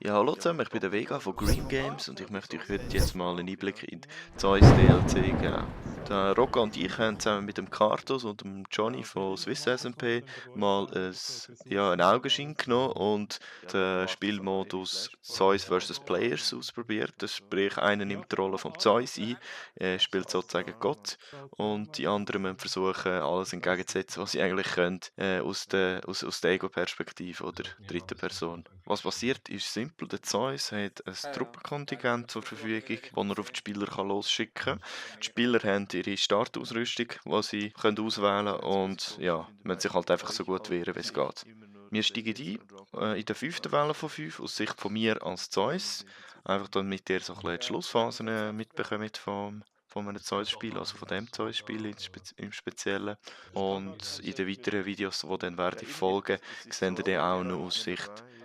Ja, hallo zusammen, ich bin der Vega von Green Games und ich möchte euch heute jetzt mal einen Einblick in die Zeus DLC geben. Der Rocco und ich haben zusammen mit dem Kartos und dem Johnny von Swiss SMP mal einen Augenschein genommen und den Spielmodus Zeus vs. Players ausprobiert. Das sprich, einer nimmt die Rolle vom Zeus ein, spielt sozusagen Gott und die anderen müssen versuchen, alles entgegenzusetzen, was sie eigentlich können, aus der Ego-Perspektive oder dritten Person. Was passiert, ist simpel. Der Zeus hat ein Truppenkontingent zur Verfügung, das er auf die Spieler losschicken kann. Die Spieler haben ihre Startausrüstung, die sie auswählen können und ja, müssen sich halt einfach so gut wehren, wie es geht. Wir steigen ein in der 5. Welle von 5 aus Sicht von mir als Zeus. Einfach damit ihr so ein bisschen die Schlussphasen mitbekommt von einem Zeus-Spiel, also von dem Zeus-Spiel im Speziellen. Und in den weiteren Videos, die dann werden folgen, seht ihr dann auch noch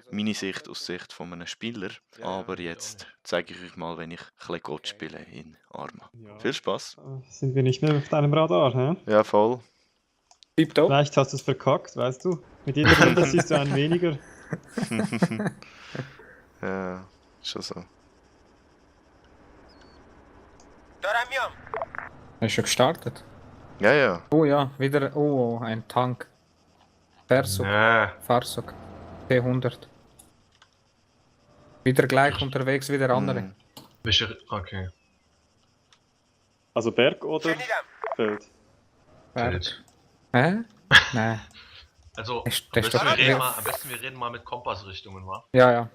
meine Sicht aus Sicht von einem Spieler. Aber jetzt zeige ich euch mal, wenn ich ein bisschen Gott spiele in Arma. Ja. Viel Spaß! Sind wir nicht mehr auf deinem Radar, hä? Ja, voll. Vielleicht hast du es verkackt, weißt du? Mit jeder Runde siehst du einen weniger. Ja, schon so. Hast du schon gestartet? Ja, ja. Oh ja, wieder. Oh, ein Tank. Farsuk. Nee. Farsuk. T100. Wieder gleich unterwegs wie der andere. Okay. Also Berg oder Feld? Feld. Hä? Nein. Also, Der ist doch- am besten wir reden mal mit Kompassrichtungen, wa? Ja.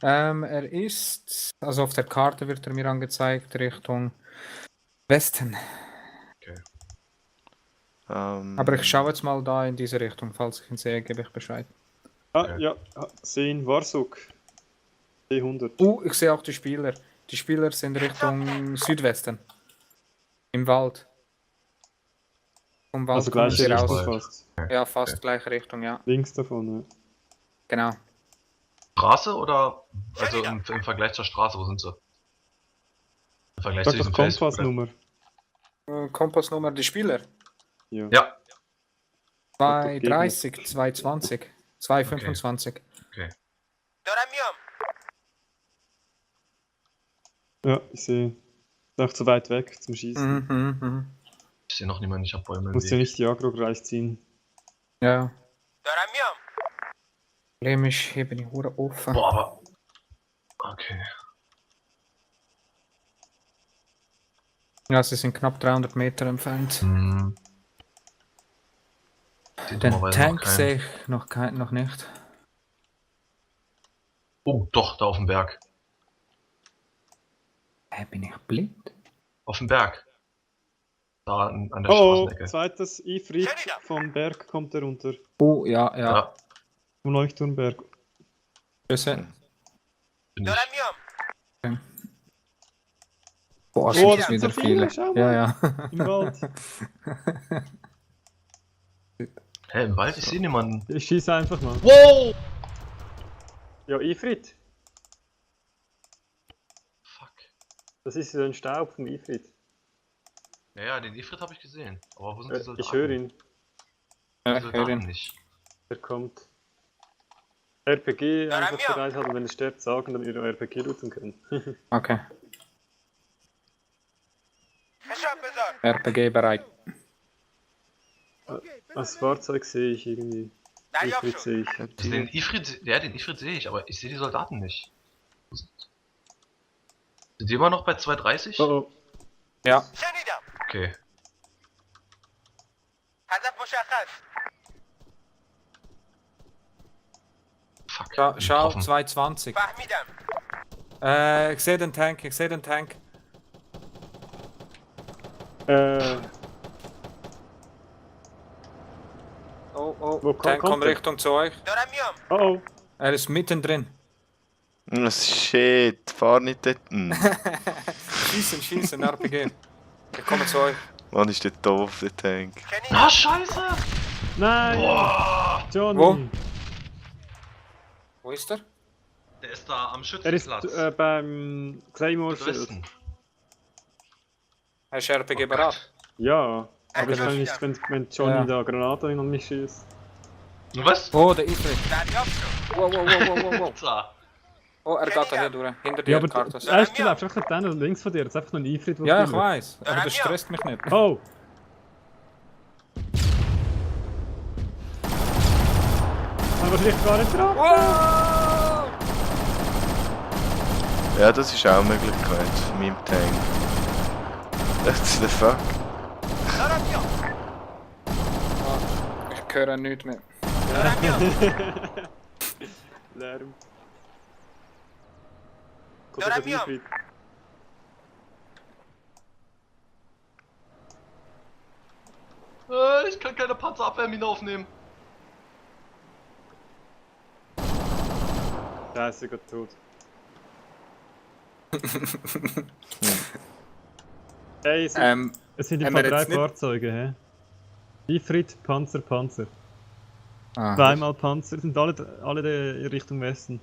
Er ist. Also auf der Karte wird er mir angezeigt, Richtung Westen. Aber ich schaue jetzt mal da in diese Richtung. Falls ich ihn sehe, gebe ich Bescheid. Ah, Okay. ja, sehen Warsuk. T100. Ich sehe auch die Spieler. Die Spieler sind Richtung Südwesten. Im Wald. Vom Wald Also kommen gleich sie Richtung raus. fast. Ja, fast gleiche Richtung, ja. Links davon, ja. Genau. Straße oder? Also im Vergleich zur Straße, wo sind sie? Im Vergleich Sag zu doch diesem Feld, oder? Kompassnummer. Kompassnummer, die Spieler. Ja. Ja, 230, 220, 225. okay. Ja, ich sehe. Ist auch zu weit weg zum Schießen. Mhm. Ich sehe noch niemanden, ich habe Bäume im Musst ja Weg. nicht die Agro-Bereich ziehen. Ja. Problem ist, hier bin ich hure offen. Boah, aber... Okay. Ja, sie sind knapp 300 Meter entfernt. Hm. Sieht Den dummerweise Tank keinen. sehe ich noch nicht. Oh, doch, da auf dem Berg. Bin ich blind? Auf dem Berg. Da an der Oh, Straßenecke. zweites Ifrit vom Berg kommt er runter. Oh, ja. Ja, Vom Leuchtturmberg. Grüße. bin ich. Boah, Oh, sind das das sind wieder so viele, viele. schau Ja. Im Wald. Hä, im Wald? Ich sehe niemanden. Ich schieße einfach mal. Wow! Ja, Ifrit. Fuck. Das ist so ein Staub vom Ifrit. Ja, den Ifrit habe ich gesehen. Aber wo sind die Soldaten? Ich höre ihn. Die Ja, ich höre Soldaten ihn. nicht. Er kommt. RPG einfach bereit halten, wenn er stirbt, sagen, damit wir RPG looten können. Okay. RPG bereit. Als Fahrzeug sehe ich irgendwie. Ifrit sehe ich. Also den Ifrit sehe ich, aber ich sehe die Soldaten nicht. Wo Sind die immer noch bei 230? Oh oh. Ja. Okay. Fuck. Schau, getroffen. 220. Ich sehe den Tank. Oh, Wo Tank kommt er? Richtung zu euch. Oh oh. Er ist mittendrin. Shit, fahr nicht dort. Schießen, RPG. Ich komme zu euch. Mann, ist der doof, der Tank. Ah, scheiße! Nein! Boah! Johnny! Wo? Wo ist er? Der ist da am Er ist Schützenplatz. beim Claymore-Schild. Westen. Hast du RPG bereit? Ja, aber ich kann nicht, wenn Johnny Ja. da Granaten an mich schießt. Was? Oh, der Ifrit. Wow. Alter. Oh, er geht da hier durch. Hinter dir, Ja, aber Kartos. du lebst einfach dann links von dir. Jetzt einfach noch ein Ifrit, Ja, ich weiß. Aber das stresst mich nicht. Oh! Aber wahrscheinlich gar nicht drauf. Wow! Ja, das ist auch eine Möglichkeit von meinem Tank. What the fuck? Ich höre nichts mehr. Lärm. Kommt das Ifrit? Ich kann keine Panzerabwehrmine aufnehmen. Scheiße, Gott tot. Hey, es sind im haben Fall wir 3 jetzt nicht- Fahrzeuge, hä? Ifrit, Panzer, Panzer. Ah. Zweimal Panzer, sind alle in Richtung Westen.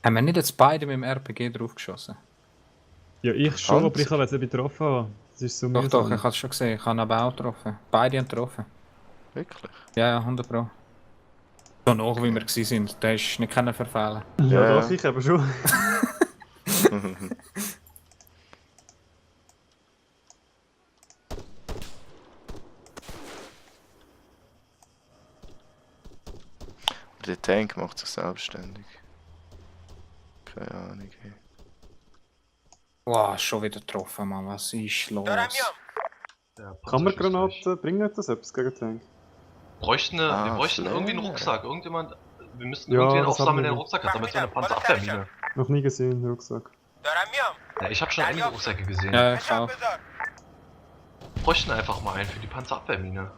Haben wir nicht jetzt beide mit dem RPG draufgeschossen? Ja, ich schon, aber Panzer? ich habe jetzt nicht betroffen. Haben. Das ist so Doch, mühsam. doch, ich habe es schon gesehen. Ich habe aber auch getroffen. Beide haben getroffen. Wirklich? Ja, ja, 100 Pro. So noch, wie wir waren. Der ist nicht können verfehlen. Ja, Ja, doch, ja. ich aber schon. Der Tank macht sich selbstständig. Keine Ahnung. Ey. Wow, schon wieder getroffen, Mann. Was ist los? Der Panzer Kammergranaten, bringen das etwas gegen Tank? Wir bräuchten Flair. irgendwie einen Rucksack. Irgendjemand. Wir müssten Ja, irgendwen das haben aufsammeln, wir der einen nicht. Rucksack hat, damit wir eine Panzerabwehrmine. Noch nie gesehen, den Rucksack. Ja, ich habe schon einige Rucksäcke gesehen. Ja, ich auch. Wir bräuchten einfach mal einen für die Panzerabwehrmine.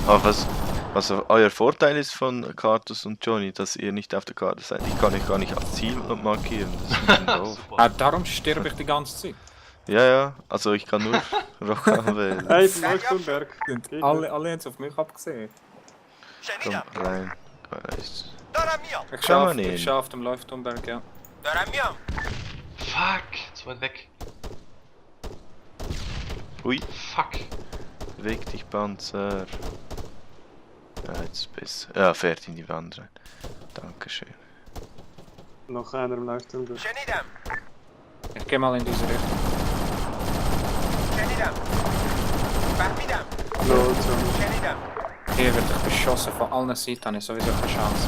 Aber was euer Vorteil ist von Kartus und Johnny, dass ihr nicht auf der Karte seid. Ich kann euch gar nicht als Ziel markieren. Das ist ein bisschen doof. Ah, darum sterbe ich die ganze Zeit. Ja, ja, also ich kann nur Rock wählen. Hey, vom Leuchtturmberg. Alle haben es auf mich abgesehen. Komm rein. Guys. Ich schaue auf dem Leuchtturmberg, ja. Fuck, zu weit weg. Ui, Fuck. beweg dich, Panzer. Ja, jetzt ist besser. Ja, fährt in die Wand rein. Dankeschön. Noch einer im Leuchtturmberg. Ich gehe mal in diese Richtung. Hallo, Johnny. Hier wird ich beschossen von allen Seiten, habe ich sowieso keine Chance.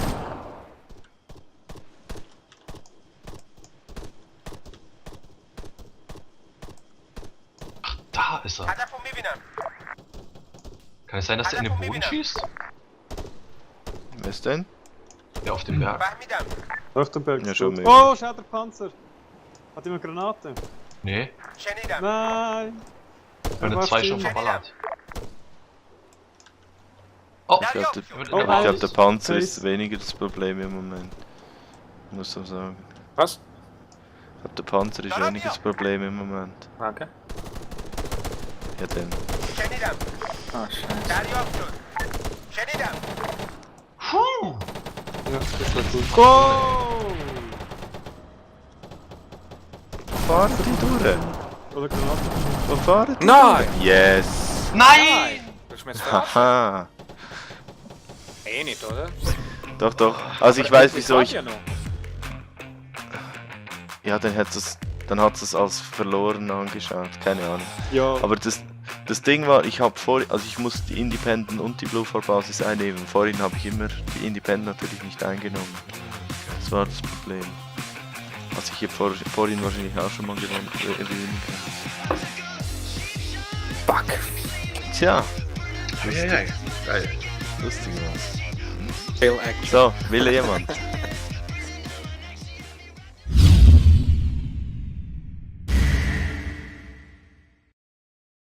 Da ist er. Kann es sein, dass der in den Boden schießt? Was denn? Ja, auf dem Berg. Leuchtturmberg. Ja, ist schon tot. möglich. Oh, schau, der Panzer. Hat jemand Granate? Nee, Nein. ich bin war zwei schon still. verballert. Oh, Ich glaube, Oh, der Panzer Face. ist weniger das Problem im Moment. Muss so sagen. Was? Ich glaube, der Panzer ist weniger das Problem im Moment. Okay. Ja, dann. Ah, scheiße. Ja, das war gut. Go! Fahren die durch? Oder Granate. Wo fahren die Nein! durch? Yes! nein! Willst du mir jetzt verarschen? Haha! Eh nicht, oder? Doch, doch. Also ich weiß, wieso ich... Ja, noch. Ja, dann hat es als verloren angeschaut. Keine Ahnung. Ja, Aber das Ding war, ich muss die Independent und die Blue for Basis einnehmen. Vorhin habe ich immer die Independent natürlich nicht eingenommen. Das war das Problem. Was ich hier vorhin wahrscheinlich auch schon mal erwähnen kann. Fuck. Tja, Geil. lustig was. Kill Action. So, will jemand?